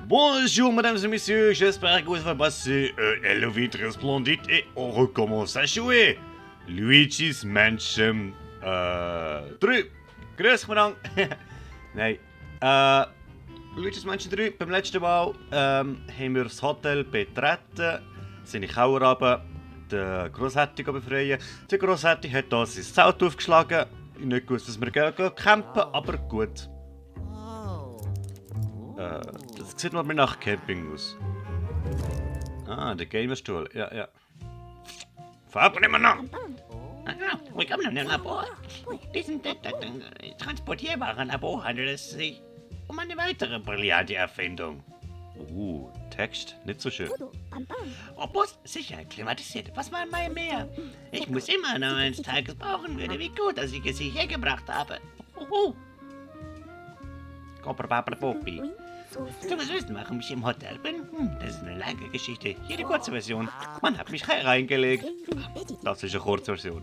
Bonjour mesdames et messieurs, j'espère que vous avez passé le vite resplendide et on recommence à jouer. Luigi's Mansion 3. Grüß miteinander. Nein. Luigi's Mansion 3, beim letzten Mal haben wir das Hotel betreten, sind in den Keller runter, den Grosshertig befreien. Der Grosshertig hat hier sein Zelt aufgeschlagen. Ich nicht gewusst, dass wir gehen campen, aber gut. Das sieht mal nach Camping aus. Ah, der Gamerstuhl, ja. Farbe nehmen wir noch! Willkommen im Labor. Diesen transportierbaren Labor handelt es sich um eine weitere brillante Erfindung. Text, nicht so schön. Robust, sicher, klimatisiert. Was mal mehr? Ich muss immer noch eines Tages brauchen würde. Wie gut, dass ich es hierher gebracht habe. Kopperpaperpopi. Du musst wissen, warum ich im Hotel bin? Das ist eine lange Geschichte. Hier die kurze Version. Man hat mich reingelegt. Das ist eine Kurzversion.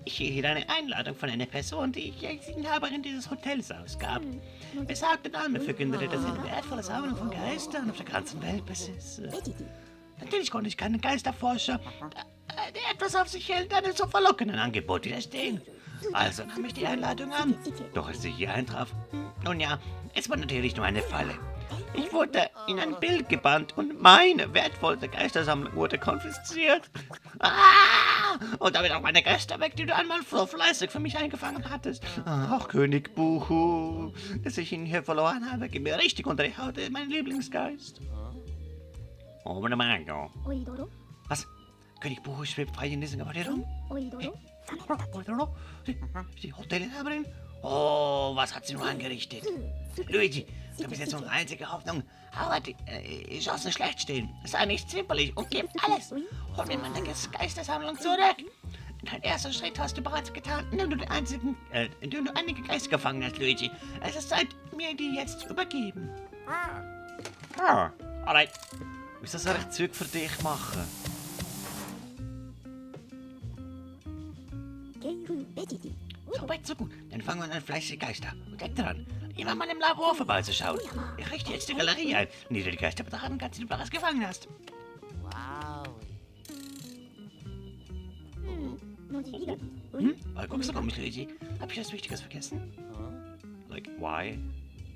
Ich erhielt eine Einladung von einer Person, die ich als Inhaberin dieses Hotels ausgab. Besagte Dame verkündete, dass sie eine wertvolle Sammlung von Geistern auf der ganzen Welt besitze. Natürlich konnte ich keinen Geisterforscher, der etwas auf sich hält, einem so verlockenden Angebot widerstehen. Also nahm ich die Einladung an. Doch als ich hier eintraf, nun ja, es war natürlich nur eine Falle. Ich wurde in ein Bild gebannt und meine wertvollste Geistersammlung wurde konfisziert. Und damit auch meine Geister weg, die du einmal so fleißig für mich eingefangen hattest. Ach, König Buchu, dass ich ihn hier verloren habe, geht mir richtig unter die Haut, mein Lieblingsgeist. Oh, meine Mango. Was? König Buchu schwebt frei in diesem Gebäude rum? Die Hotelinhaberin? Oh, was hat sie nur angerichtet? Luigi, du bist jetzt unsere einzige Hoffnung. Aber die Chancen schlecht stehen. Sei nicht zimperlich und gib alles. Hol mir meine Geistersammlung zurück. Dein erster Schritt hast du bereits getan, indem du einige Geister gefangen hast, Luigi. Es ist Zeit, mir die jetzt zu übergeben. Alright. Wieso soll ich Zeug für dich machen? So weit, so gut. Dann fangen wir an fleißige Geister. Und denk dran, immer mal im Labor vorbeizuschauen. Ich richte jetzt die Galerie ein, in der du die Geister betrachten kannst, die du bereits gefangen hast. Guckst du auf mich, Luigi? Hab ich was Wichtiges vergessen? Like, why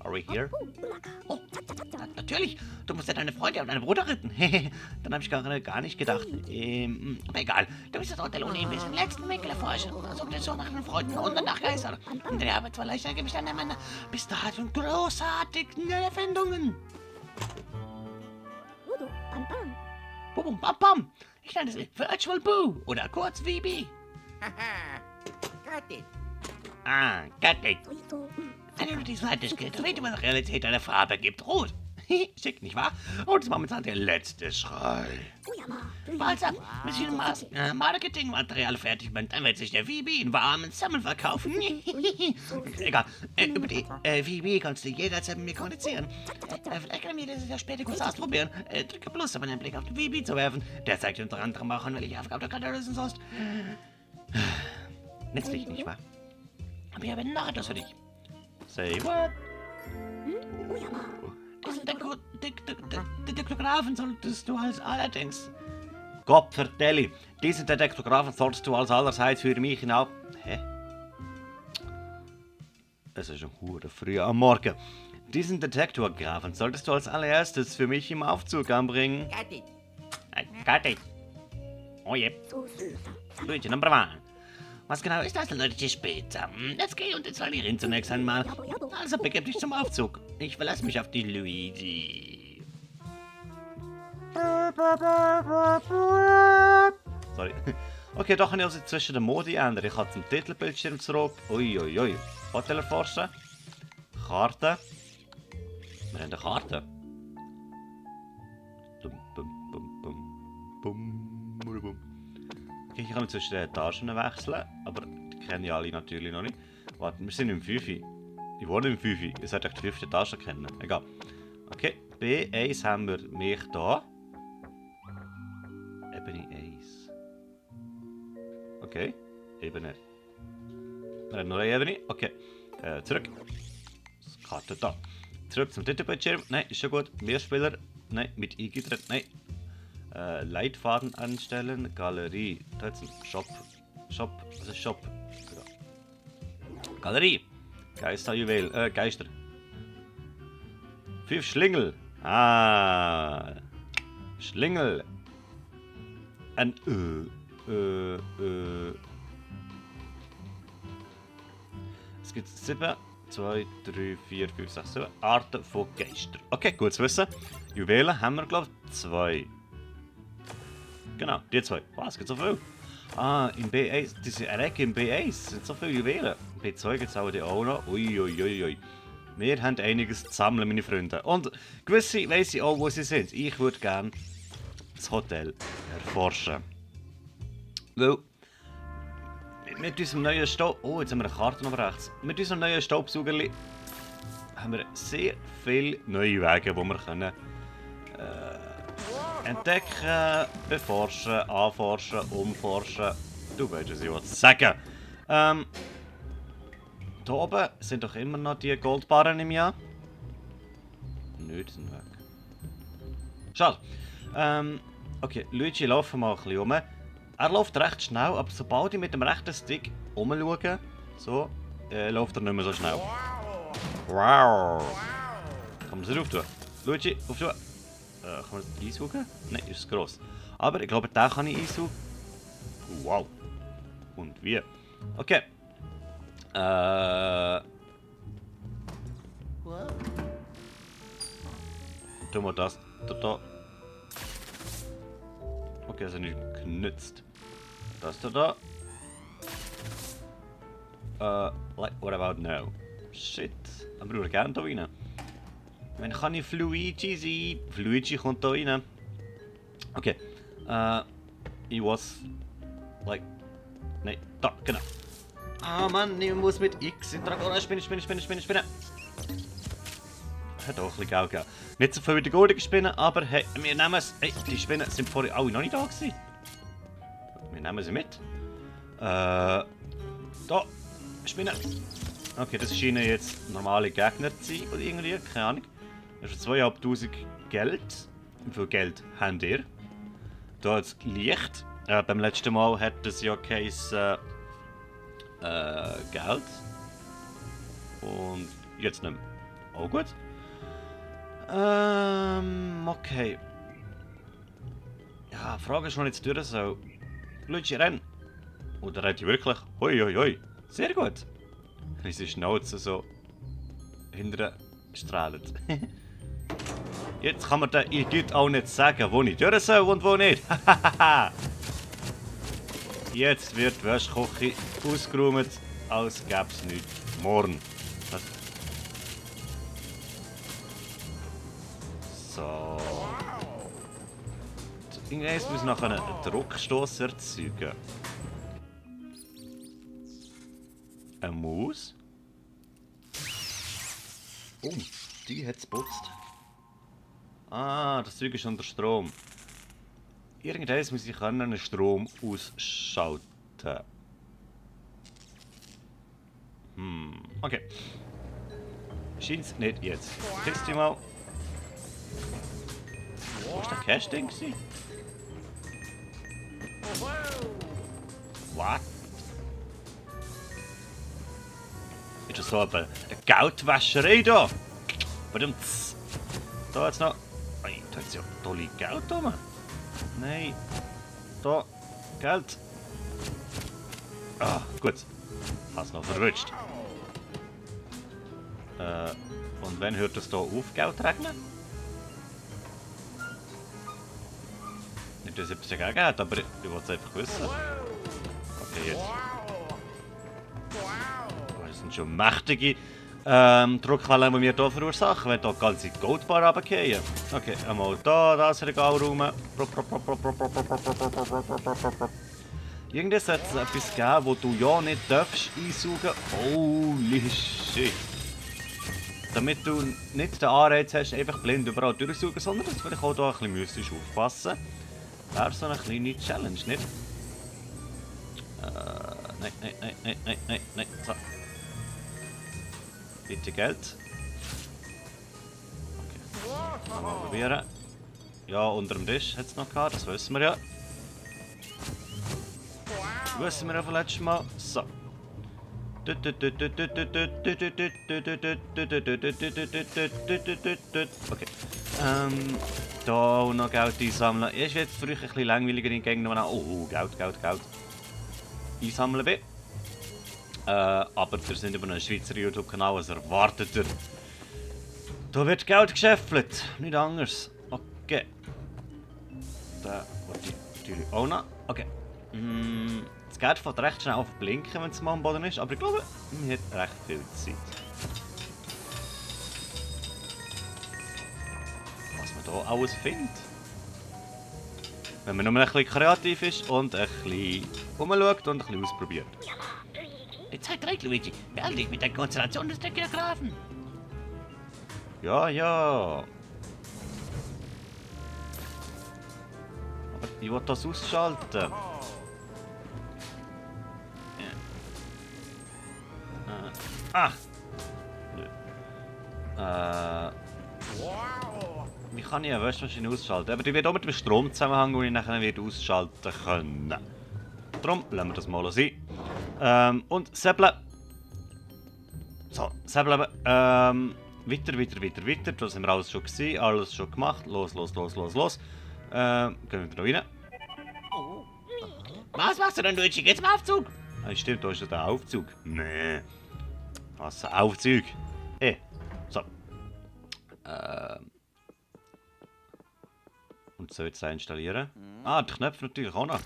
are we here? Oh, natürlich. Du musst ja deine Freunde und deinen Bruder retten. Dann habe ich gar nicht gedacht. Aber egal. Du bist das Hotel ohnehin bis zum letzten Winkel erforschen. Such dir so nach den Freunden und nach Geistern. Und der Arbeit zwar leichter gebe ich dann meine bis dahin großartigen Erfindungen. Bum, bam, bam. Ich nenne es Virtual Boo oder kurz VB. Got it. Eine Notiz weiter gilt, wenn man der Realität eine Farbe gibt. Rot. Schick, nicht wahr? Und ist momentan der letzte Schrei. Falls ab, bis ich Marketingmaterial fertig bin, dann wird sich der VB in warmen Sammeln verkaufen. Egal. Über die VB kannst du jederzeit mit mir kommunizieren. Vielleicht können wir das ja später kurz ausprobieren. Drücke Plus, um einen Blick auf den VB zu werfen. Der zeigt unter anderem auch an, welche Aufgabe du gerade lösen sollst. Nützlich, nicht wahr? Aber ich habe noch etwas für dich. Say what? Diesen Detektografen solltest du als allerdings. Gott vertelle, diesen Detektografen solltest du als allerseits für mich hinauf. Hä? Es ist schon hure früh am Morgen. Diesen Detektorgrafen solltest du als allererstes für mich im Aufzug anbringen. Got it. Oh je. Luigi, Number 1. Was genau ist das, Leute, später? Jetzt geh und installiere ihn zunächst einmal. Also begib dich zum Aufzug. Ich verlasse mich auf die Luigi. Sorry. Okay, da kann ich also zwischen den Modi ändern. Ich kann zum Titelbildschirm zurück. Uiuiui. Hotel erforschen. Karte. Wir haben eine Karte. Okay, ich kann zwischen den Etagen wechseln, aber die kennen ja alle natürlich noch nicht. Warte, wir sind im 5. Ich wohne im 5. Ihr solltet die 5. Etage kennen. Egal. Okay, B1 haben wir mich da. Ebene 1. Okay, Ebene. Wir haben noch eine Ebene. Okay, zurück. Das Karte da. Zurück zum Titelbildschirm. Nein, ist schon gut. Mehrspieler. Nein, mit eingetreten. Nein. Leitfaden anstellen. Galerie. Da jetzt ein Shop. Shop. Was ist Shop? Galerie. Geisterjuwel. Geister. 5 Schlingel. Ah. Schlingel. Ein Es gibt 7, 2, 3, 4, 5, 6, 7 Arten von Geistern. Okay, gut zu wissen. Juwelen haben wir, glaube ich, 2. Genau, die 2. Was, es gibt so viel. Ah, im B1, diese Ecke im B1 sind so viele Juwelen. Im B2 gibt es auch noch. Uiuiui. Wir haben einiges zu sammeln, meine Freunde. Und gewisse weiss ich auch, wo sie sind. Ich würde gerne das Hotel erforschen. Weil mit unserem neuen Staub... Oh, jetzt haben wir eine Karte noch rechts. Mit unserem neuen Staubsaugerli haben wir sehr viele neue Wege, die wir können, entdecken, beforschen, anforschen, umforschen. Du weißt, was ich will sagen. Hier oben sind doch immer noch die Goldbarren im Jahr. Nö, die sind weg. Schade. Okay, Luigi, laufen mal ein bisschen rum. Er läuft recht schnell, aber sobald ich mit dem rechten Stick umschaue, so, läuft er nicht mehr so schnell. Wow! Kann man es nicht auftun? Luigi, auftun! Kann man das einsaugen? Nein, ist es gross. Aber ich glaube, den kann ich einsaugen. Wow! Und wie? Okay. Tun wir das da. Okay, also nicht genützt. Das da. Like, what about now? Shit. Dann brauche ich gerne hier rein. Wann kann ich Luigi sein? Luigi kommt hier rein. Okay. Ich was. Like. Nein, da, genau. Ah Mann, ich muss mit X in Dragon. Oh, Spinne. Hat auch ein bisschen Geld gegeben. Nicht so viel wie die goldigen Spinnen, aber hey, wir nehmen es. Hey, die Spinnen sind vorher alle noch nicht da gewesen. Wir nehmen sie mit. Da. Spinnen. Okay, das scheinen jetzt normale Gegner zu sein, oder irgendwie, keine Ahnung. Das ist 2500 Geld. Wie viel Geld habt ihr? Da jetzt Licht. Beim letzten Mal hat es ja geheißen, Geld. Und jetzt nicht mehr. Auch gut. Okay. Ja, die Frage ist, wann jetzt durch soll. Luigi, renn! Oder rennt die wirklich? Hoi. Sehr gut. Unsere Schnauze so hinterher strahlt. Jetzt kann man den Idiot auch nicht sagen, wo ich durch soll und wo nicht. Jetzt wird die Wäschküche ausgeräumt, als gäbe es nichts morgen. Was? So. Irgendwann muss noch einen Druckstoss erzeugen. Eine Maus? Oh, die hat es putzt. Ah, das Zeug ist unter Strom. Irgendwann muss ich den Strom ausschalten. Okay. Scheint's nicht jetzt. Test mal. Wo war der Cash-Ding? What? Ist das so eine Geldwäscherei da? Verdammt. Da jetzt noch. Ey, da ist ja tolle Geld rum. Nein. Da. Geld. Ah, gut. Hast noch verrutscht. Und wann hört es hier auf, Geld zu regnen? Nicht, dass es etwas dagegen hat, aber ich wollte es einfach wissen. Okay, jetzt. Oh, das sind schon mächtige Druckwellen, die wir hier verursachen, wenn hier die ganze Goldbar runterfallen. Okay, einmal da, das Regal rum. Irgendwas hat es etwas gegeben, wo du ja nicht darfst einsaugen. Holy shit. Damit du nicht den Anreiz hast, einfach blind überall durchsaugen, sondern dass du vielleicht auch hier ein bisschen müsstest aufpassen. Wäre so eine kleine Challenge, nicht? Nein. So. Bitte Geld. Mal probieren. Ja, unter dem Tisch hat es noch gehabt, das wissen wir ja. Das wissen wir ja vom letzten Mal. So. Okay. Da auch noch Geld einsammeln. Ist jetzt für euch ein bisschen langweiliger in Gängen. Oh, Geld. Einsammeln bin. Aber wir sind über einen Schweizer YouTube-Kanal, was erwartet ihr? Da wird Geld geschäffelt, nicht anders. Okay. Da wollte ich natürlich auch noch. Okay. Das Geld fängt recht schnell auf blinken, wenn es mal am Boden ist, aber ich glaube, man hat recht viel Zeit. Was man hier alles findet. Wenn man nur ein bisschen kreativ ist und ein bisschen rumschaut und ein bisschen ausprobiert. Die Zeit drängt, Luigi. Beeil dich mit der Konstellation des Deckgrafen. Ja. Aber ich will das ausschalten. Wie kann ich eine Waschmaschine ausschalten? Aber die wird auch mit dem Strom zusammenhängen, den ich nachher wieder ausschalten können. Darum lassen wir das mal sein. Und Säbeln. So, Säbeln. Weiter. Da sind wir alles schon gesehen, alles schon gemacht. Los. Gehen wir wieder rein. Was machst du denn, Luigi? Geht's im Aufzug? Ah, stimmt, da ist ja der Aufzug. Nee. Was ein Aufzug? So. Und so jetzt installieren. Ah, die Knöpfe natürlich auch noch.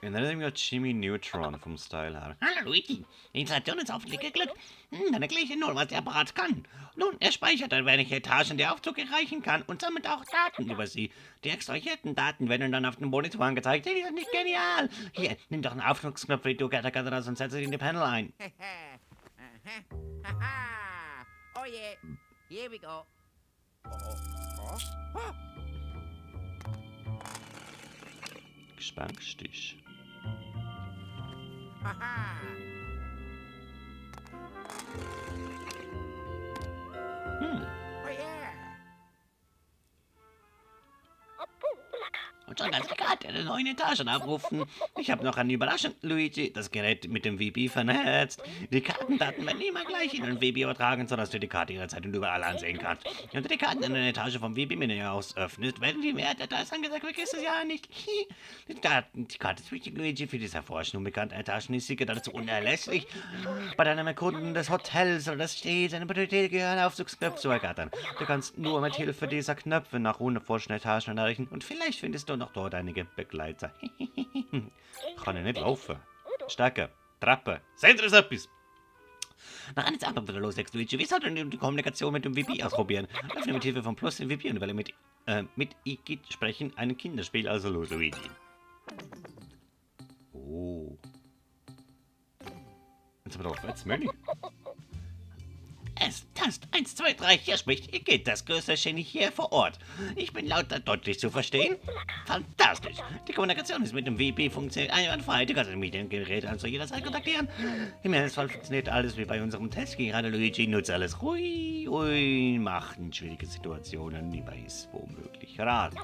Ich erinnere mich an Jimmy Neutron vom Style her. Hallo, Luigi. Die Installation ist hoffentlich geglückt. Dann erkläre ich dir nur, was der Apparat kann. Nun, er speichert an welche Etagen der Aufzug erreichen kann und sammelt auch Daten über sie. Die extrahierten Daten werden dann auf dem Monitor angezeigt. Hey, die sind nicht genial. Hier, nimm doch einen Aufzugsknopf, wie du raus und setze ihn in die Panel ein. Oh yeah, here we go. Gespenstisch. Oh yeah. Und schon ganz gerade eine neuen Etagen abrufen. Ich habe noch eine Überraschung, Luigi. Das Gerät mit dem VB vernetzt. Die Kartendaten werden immer gleich in den VB übertragen, sodass du die Karte jederzeit und überall ansehen kannst. Wenn du die Karten in einer Etage vom VB-Menü aus öffnest, werden die Wertdetails angezeigt. Vergiss es ja nicht. Die Karte ist wichtig, Luigi. Für diese erforschen unbekannten Etagen ist sie dazu unerlässlich. Bei deinem Erkunden des Hotels oder des Städts eine Priorität gehören Aufzugsknöpfe zu ergattern. Du kannst nur mit Hilfe dieser Knöpfe nach unerforschten Etagen erreichen und vielleicht findest du noch dort einige Begleiter. Kann ich nicht laufen. Stecken, Treppen. Seht ihr das etwas? Nach einer Zeit wieder los, Luigi. Wie soll denn die Kommunikation mit dem VB ausprobieren? Öffne mit Hilfe von Plus den VB und wähle mit Igitt sprechen ein Kinderspiel. Also los, Luigi. Oh. Jetzt aber doch jetzt Menü. Es, Tast 1, 2, 3, hier spricht Igitt, das größte Genie hier vor Ort. Ich bin laut deutlich zu verstehen. Fantastisch. Die Kommunikation ist mit dem VB funktioniert einwandfrei. Du kannst das Mediengerät also jederzeit kontaktieren. Im Ernstfall funktioniert alles wie bei unserem Test. Gerade Luigi nutzt alles ruhig und macht in schwierige Situationen wie weiß womöglich Rat.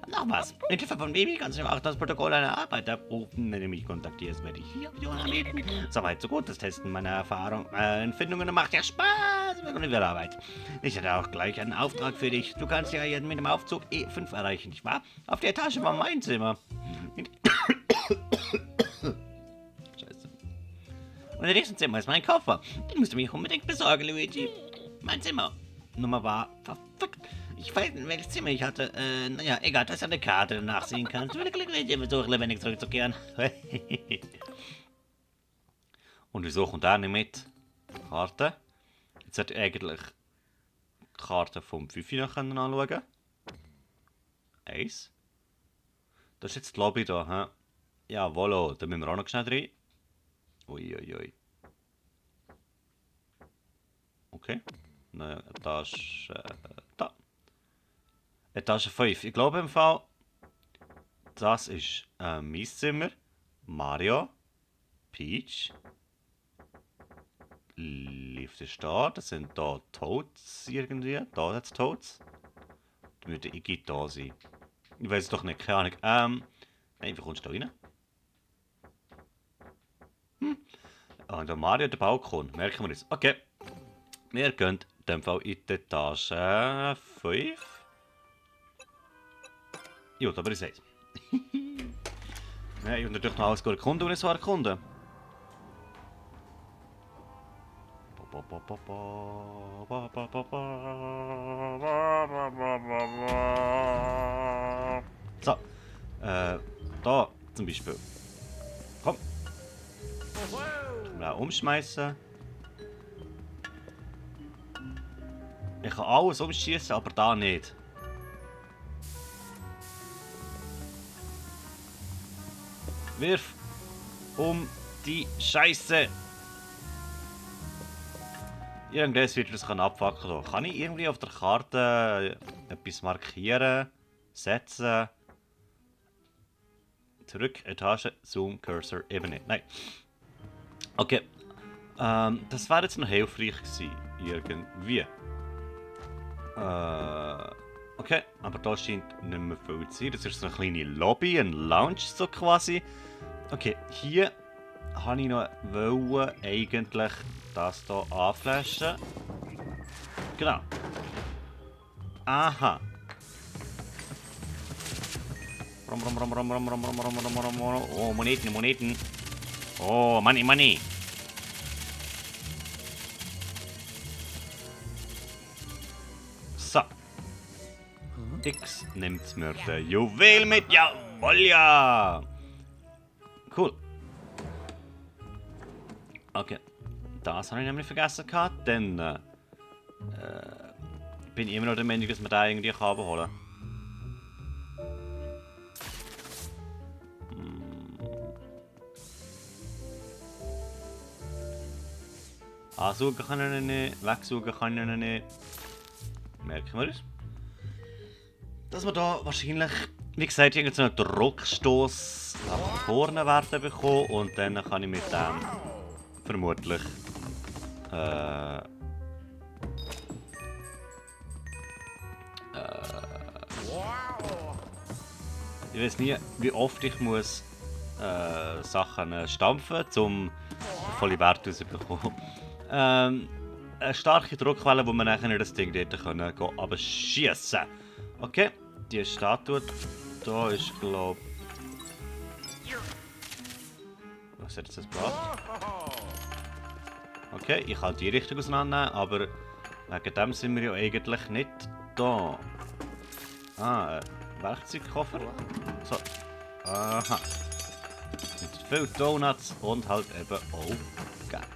Noch was. Mit Hilfe von Baby kannst du auch das Protokoll einer Arbeit abrufen. Wenn du mich kontaktierst, werde ich 4 Optionen anbieten. Soweit so gut. Das Testen meiner Erfahrung, Empfindungen macht ja Spaß mit der Arbeit. Ich hätte auch gleich einen Auftrag für dich. Du kannst ja mit dem Aufzug E5 erreichen, nicht wahr? Auf der Etage war mein Zimmer. Scheiße. Und in diesem Zimmer ist mein Koffer. Den musst du mich unbedingt besorgen, Luigi. Mein Zimmer. Nummer war verfickt. Ich weiß nicht, welches Zimmer ich hatte. Naja, egal, das ist eine Karte, die du nachsehen kannst. Ich versuche lebendig zurückzukehren. Und wieso kommt er nicht mit? Karte. Jetzt hätte ich eigentlich die Karte vom Fifi noch anschauen können. 1. Das ist jetzt die Lobby da, hä? Jawohl, da müssen wir auch noch schnell rein. Uiuiui. Okay. Naja, das ist da. Etage 5. Ich glaube im Fall, das ist mein Zimmer. Mario. Peach. Lift ist da. Das sind da Toads irgendwie. Da hat es Toads. Da würde Iggy da sein. Ich weiß es doch nicht, keine Ahnung. Nein, wie kommst du da rein? Und der Mario, der Balkon. Merken wir das. Okay. Wir gehen in dem Fall in die Etage 5. Gut, aber ich sehe es. Ja, ich will natürlich noch alles erkunden, was ich so erkunden. So. Da zum Beispiel. Komm. Auch umschmeißen. Ich kann alles umschießen, aber da nicht. Wirf um die Scheiße. Irgendwas wird das abfackeln. Kann ich irgendwie auf der Karte etwas markieren, setzen? Zurück, Etage, Zoom, Cursor, eben nicht. Nein. Okay. Das wäre jetzt noch hilfreich gewesen. Irgendwie. Okay, aber da scheint nicht mehr viel zu sein. Das ist so eine kleine Lobby, ein Lounge so quasi. Okay, hier wollte ich noch eigentlich das hier anflashen. Genau. Aha. Oh, Moneten, Moneten. Oh, Money, Money. So. X nimmt mir den Juwel mit. Jawohl, ja. Cool. Okay. Das habe ich nämlich vergessen gehabt. Dann bin ich immer noch der Meinung, dass man da irgendwie abholen kann. Ansaugen kann ich nicht, wegsaugen kann ich nicht. Merken wir es? Dass wir da wahrscheinlich, wie gesagt, irgendeinen Druckstoß nach vorne werden bekommen und dann kann ich mit dem vermutlich ich weiß nie, wie oft ich muss Sachen stampfen, um volle Werte rauszubekommen. Eine starke Druckwelle, wo man nachher in das Ding dort können gehen, aber schießen. Okay, die Statue da ist, glaube ich. Was hat jetzt das gebracht? Okay, ich kann die Richtung auseinandernehmen, aber wegen dem sind wir ja eigentlich nicht da. Ah, Werkzeugkoffer. So. Aha. Mit viel Donuts und halt eben auch Geld.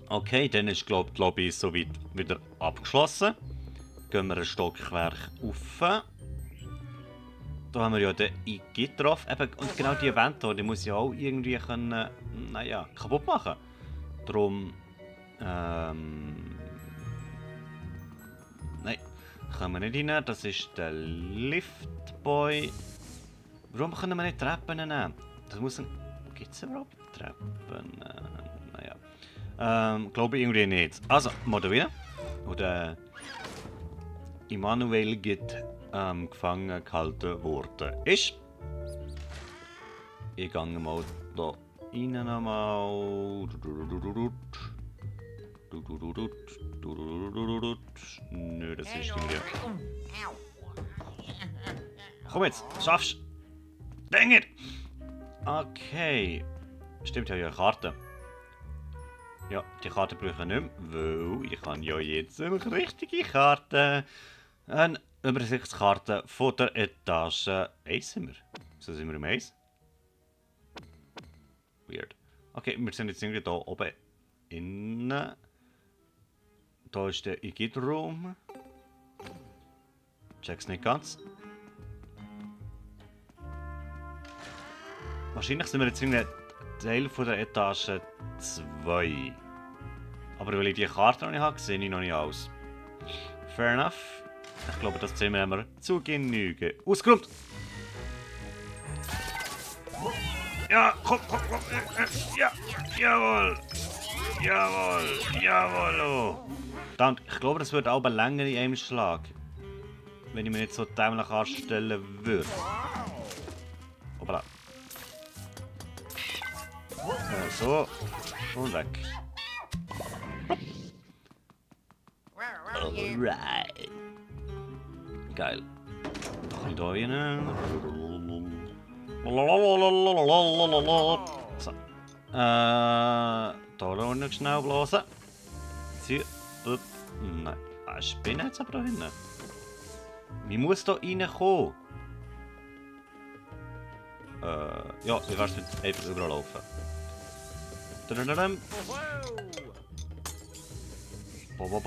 Okay, dann ist glaube ich die Lobby soweit wieder abgeschlossen. Gehen wir ein Stockwerk rauf. Da haben wir ja den Iggy drauf. Und genau die Event hier, die muss ja auch irgendwie können, naja, kaputt machen. Darum, nein, können wir nicht rein. Das ist der Liftboy. Warum können wir nicht Treppen nehmen? Das muss ein... Gibt es überhaupt Treppen? Naja. Glaube ich irgendwie nicht. Also, mal da rein. Und Immanuel geht gefangen gehalten worden ist. Ich gehe mal da rein nochmal. Nö, das ist irgendwie... Komm jetzt, schaffst! Dang it! Okay. Stimmt, ich habe ja eine Karte. Ja, die Karte brauche ich nicht mehr, weil ich habe ja jetzt eine richtige Karte. Eine Übersichtskarte von der Etage 1 sind wir. So sind wir im 1. Weird. Okay, wir sind jetzt irgendwie da oben innen. Da ist der Iggy-Raum. Check's nicht ganz. Wahrscheinlich sind wir jetzt in einem Teil von der Etage 2. Aber weil ich die Karte noch nicht habe, sehe ich noch nicht aus. fair enough. Ich glaube, das Zimmer haben wir zu Genüge ausgeräumt. Ja, komm. Ja, jawohl. Jawohl. Oh. Verdammt, ich glaube, das wird aber länger in einem Schlag. Wenn ich mir nicht so dämlich anstellen würde. Hoppala. So. Und weg. Alright. Geil. Noch ein da rein. So. Da noch schnell blasen. Zieh. Nein. Eine Spinne hat es aber da hinten. Wie muss da reinkommen? Ja, du kannst jetzt einfach überall laufen.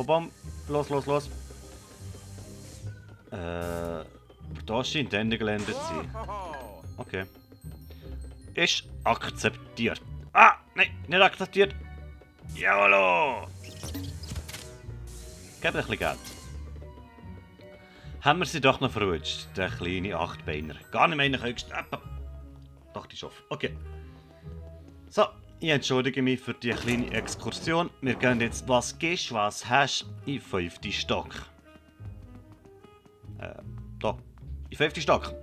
Bam. Los. Da scheint Ende gelandet zu sein. Okay. Ist akzeptiert. Ah, nein, nicht akzeptiert. Jawollo! Gib ein bisschen Geld. Haben wir sie doch noch verrutscht, der kleine Achtbeiner. Gar nicht mehr rein gesteppt. Dachte ich schon. Okay. So, ich entschuldige mich für die kleine Exkursion. Wir gehen jetzt was gehst, was hast in 5. Stock. Da. In 5. Stock.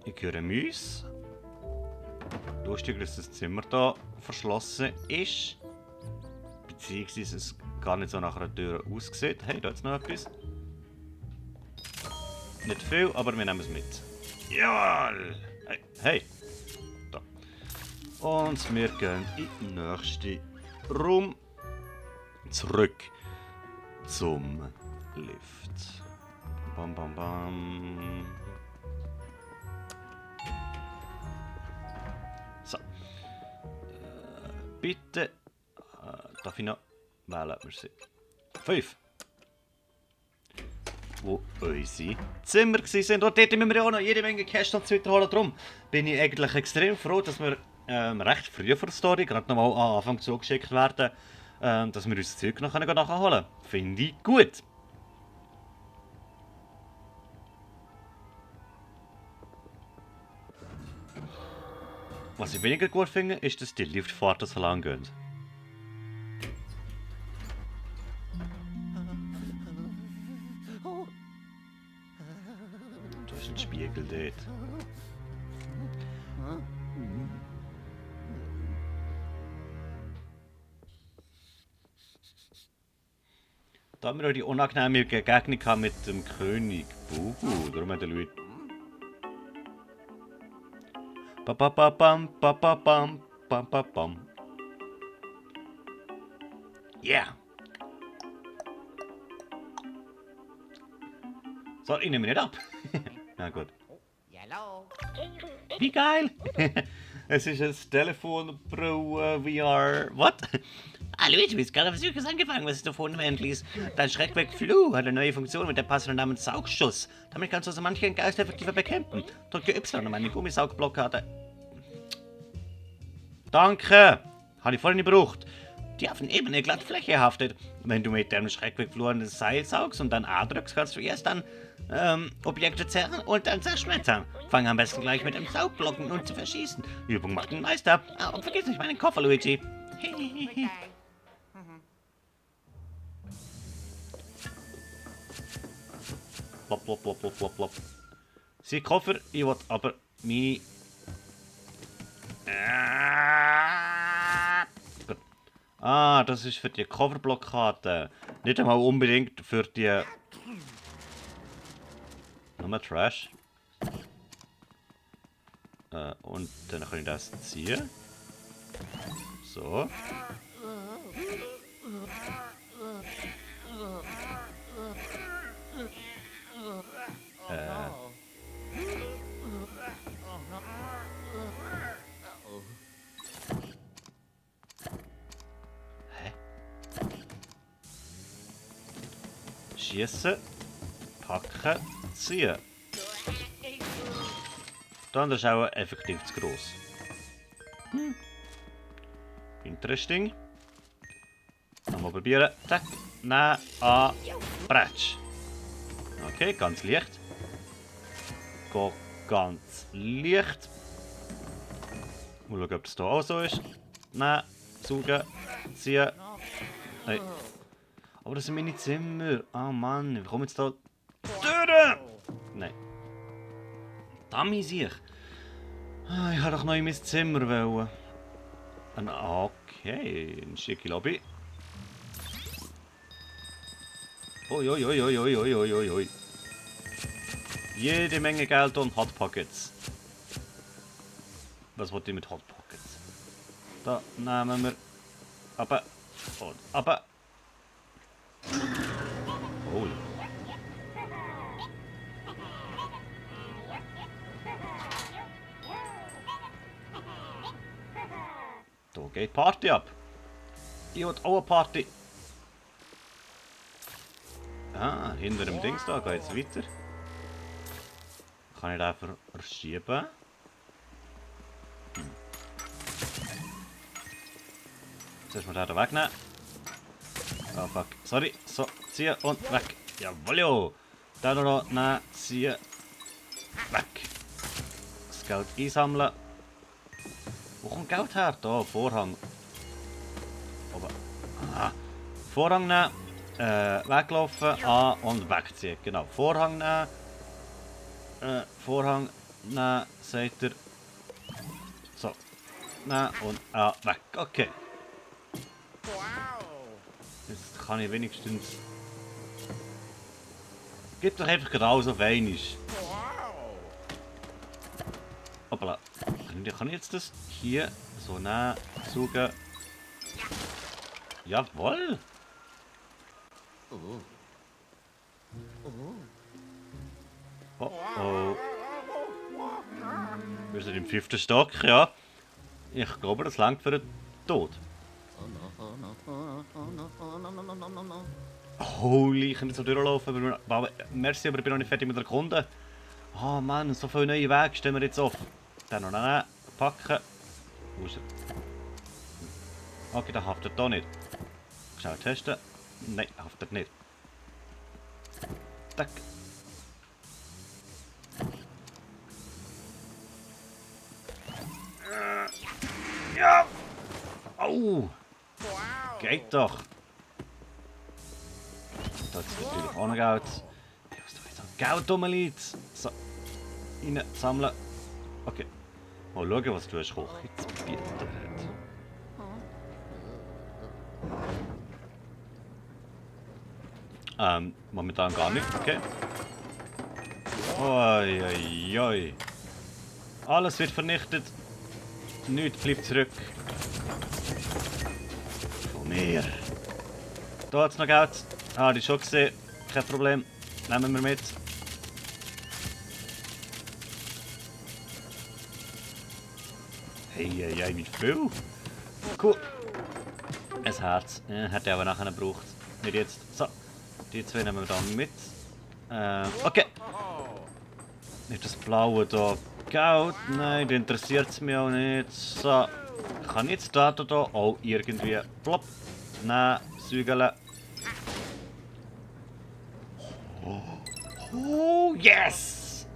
Ich höre Mäuse. Lustig, dass das Zimmer hier verschlossen ist. Beziehungsweise es gar nicht so nach einer Tür aussieht. Hey, da ist noch etwas. Nicht viel, aber wir nehmen es mit. Jawohl! Hey! Da. Und wir gehen in den nächsten Raum. Zurück zum Lift. Bam. So. Bitte. Darf ich noch wählen? Wir sind 5. Wo unsere Zimmer waren. Und dort müssen wir auch noch jede Menge Cash noch weiterholen. Darum bin ich eigentlich extrem froh, dass wir recht früh vor der Story gerade nochmal am Anfang zugeschickt werden, dass wir unser Zeug noch nachholen können. Finde ich gut. Was ich weniger gut finde, ist, dass die Liftfahrten so lang gehen. Da ist ein Spiegel dort. Da haben wir auch die unangenehme Begegnung mit dem König. Darum hat der Leute. Bam. Yeah! So, ich nehme nicht ab. Na gut. Yellow. Wie geil! Es ist ein Telefon Pro VR. Was? Hallo, du bist gerade auf Süßes angefangen. Was ist da vorne endlich? Dein Schreckweg Flu hat eine neue Funktion mit der passenden Namen Saugschuss. Damit kannst du so manchen Geist effektiver bekämpfen. Drücke Y, um eine Gummisaugblockade. Danke! Habe ich vorhin nicht gebraucht. Die auf eine glatte Fläche haftet. Wenn du mit deinem Schreckwegflur ein Seil saugst und dann A drückst, kannst du erst dann Objekte zerren und dann zerschmettern. Fang am besten gleich mit dem Saugblocken und zu verschießen. Übung macht den Meister. Und vergiss nicht meinen Koffer, Luigi. Okay. Plop. Sie Koffer, ich will aber meine... Gut. Ah, das ist für die Coverblockade. Nicht einmal unbedingt für die... Nochmal Trash. Und dann kann ich das ziehen. So. Schießen, packen, ziehen. Dann ist auch effektiv zu gross. Interesting. Nochmal probieren. Zack. Nein, Bretsch. Okay, ganz leicht. Geht ganz leicht. Mal schauen, ob das hier auch so ist. Nein, saugen, ziehen. Nein. Aber das sind meine Zimmer. Oh Mann, wie komme ich jetzt da durch? Nein. Dummy sich. Ah, ich wollte doch noch in mein Zimmer wollen. Okay, eine schicke Lobby. Ui. Jede Menge Geld und Hot Pockets. Was wollt ihr mit Hot Pockets? Da nehmen wir. Aber. Und aber. Oh. Da geht Party ab. Ich will auch eine Party. Ah, hinter dem Dings da geht es weiter. Kann ich den verschieben? Zuerst mal den wegnehmen. Oh fuck, sorry. So, ziehen und weg. Jawohl! Den noch nehmen, ziehen. Weg. Das Geld einsammeln. Wo kommt Geld her? Da, Vorhang. Oben. Ah. Vorhang nehmen. Weglaufen, an und wegziehen. Genau, Vorhang nehmen. Vorhang nehmen, sagt er. So. Nehmen und weg. Okay. Jetzt kann ich wenigstens. Gib doch einfach gerade alles auf einmal. Hoppala. Kann ich jetzt das hier so nehmen, saugen? Jawohl! Oh oh. Wir sind im 5. Stock, ja. Ich glaube, das langt für den Tod. Holy, ich kann jetzt so durchlaufen. Aber merci, aber ich bin noch nicht fertig mit der Kunde. Oh Mann, so viele neue Wege stehen wir jetzt auf. Dann noch nehmen, packen. Wo ist er? Okay, der haftet hier nicht. Schnell testen. Nein, haftet nicht. Tack. Ja! Au! Geht doch! Da ist natürlich auch noch Geld. Ich muss doch jetzt Geld rumliegt. So. Rein, sammeln. Okay. Mal schauen, was du hast Küche zu bieten hat. Momentan gar nicht, okay. Oi, oi, oi. Alles wird vernichtet. Nichts bleibt zurück. Von mir. Da hat es noch Geld. Ah, die schon gesehen. Kein Problem. Nehmen wir mit. Hey, wie viel? Cool. Ein Herz. Hätte ich aber nachher gebraucht. Nicht jetzt. So. Die zwei nehmen wir dann mit. Okay. Nicht das blaue da. Geld? Nein, das interessiert mich auch nicht. So. Kann ich jetzt da auch irgendwie. Plopp. Nein, säugeln. Oh, yes!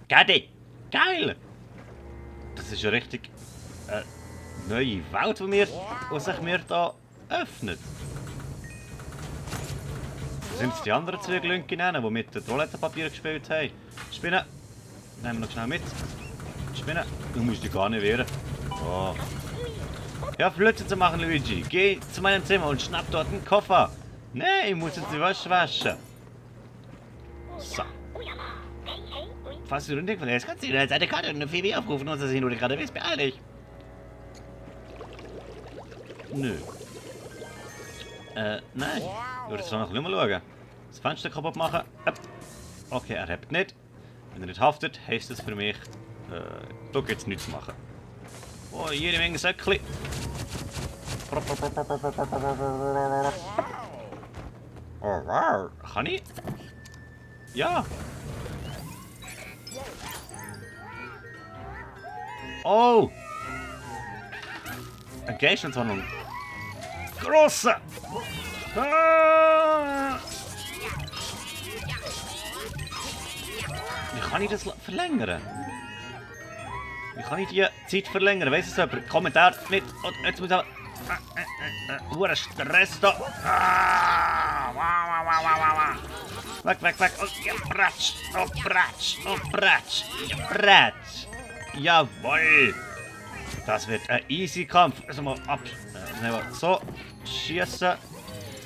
Got it! Geil! Das ist ja richtig neue Welt, die sich mir da öffnet. Sind es die anderen zwei Glünkinnen, die mit dem Toilettenpapier gespielt haben? Spinnen! Nehmen wir noch schnell mit. Spinnen! Du musst dich gar nicht wehren. Oh. Ja, Flöte zu machen, Luigi. Geh zu meinem Zimmer und schnapp dort einen Koffer. Nein, ich muss jetzt die Wäsche waschen. So. Falls du den Ding verlässt, kannst du dir eine Karte und eine Phoebe aufrufen, und dass ich nur gerade willst. Beeil dich. Nö. Nein. Ich würde jetzt noch mal schauen. Das Fenster kaputt machen. Okay, er hebt nicht. Wenn er nicht haftet, heisst das für mich, da geht's nichts zu machen. Oh, jede Menge Säckchen. Oh, wow. Kann ich? Ja. Oh. Eine Geistentwarnung. Grosse! Ah! Wie kann ich das verlängern? Wie kann ich die Zeit verlängern? Weiss es jemand? Kommentar mit. Und jetzt muss ich aber. Stress da. Weg, weg, weg. Und ja, Bratsch. Und Bratsch. Und Bratsch. Ja, Bratsch. Jawohl. Das wird ein easy Kampf. Also mal ab. So. Schießen.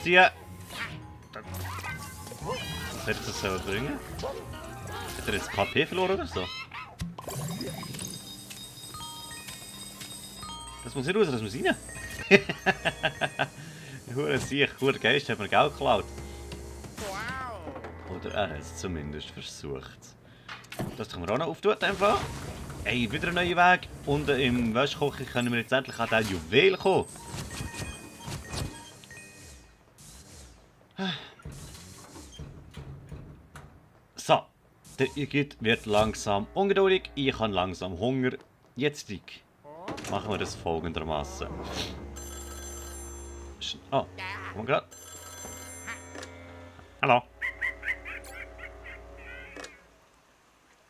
Ziehen. Was hätte das so bringen? Hat er jetzt KP verloren oder so? Das muss nicht raus, das muss rein. Hure Sieg, guter Geist hat mir Geld geklaut. Oder er hat es zumindest versucht. Das können wir auch noch auftun, einfach. Ey, wieder ein neuer Weg. Unten im Wäschkocher können wir jetzt endlich an den Juwel kommen. So, der Igitt wird langsam ungeduldig, ich habe langsam Hunger. Jetzt machen wir das folgendermaßen. Oh, komm gerade. Hallo.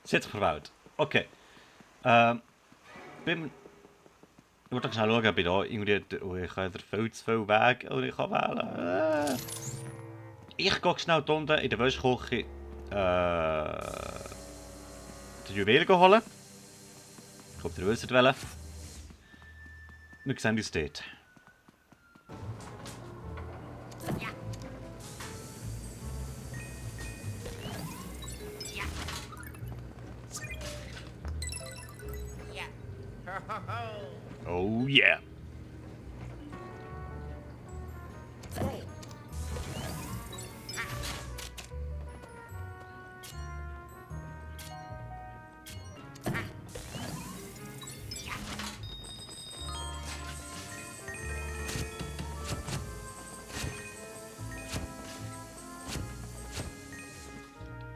Ist jetzt verwählt. Okay. Ich wollte schnell schauen, ob ich da irgendwie... Oh, ich habe viel zu viel Weg und ich kann wählen. Ich gehe schnell da unten in der Wäschküche den Juwel holen. Ich glaube, ihr wisst welchen. Wir sehen uns dort. Oh yeah.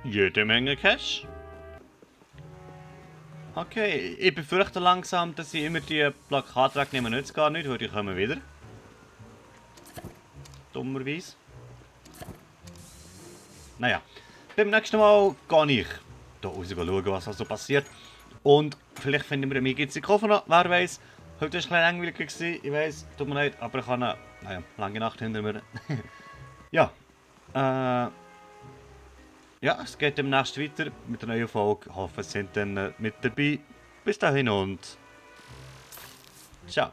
Jede Menge Cash. Okay, ich befürchte langsam, dass ich immer die Plakate wegnehme, nützt gar nicht, weil die kommen wieder. Dummerweise. Naja, beim nächsten Mal gehe ich da raus schauen, was also passiert. Und vielleicht finden wir einen Migizi-Koffer noch, wer weiß. Heute war es ein bisschen langweilig, ich weiß, tut mir leid, aber ich habe eine lange Nacht hinter mir. Ja, ja, es geht demnächst weiter mit einer neuen Folge. Ich hoffe, Sie sind dann mit dabei. Bis dahin und ciao.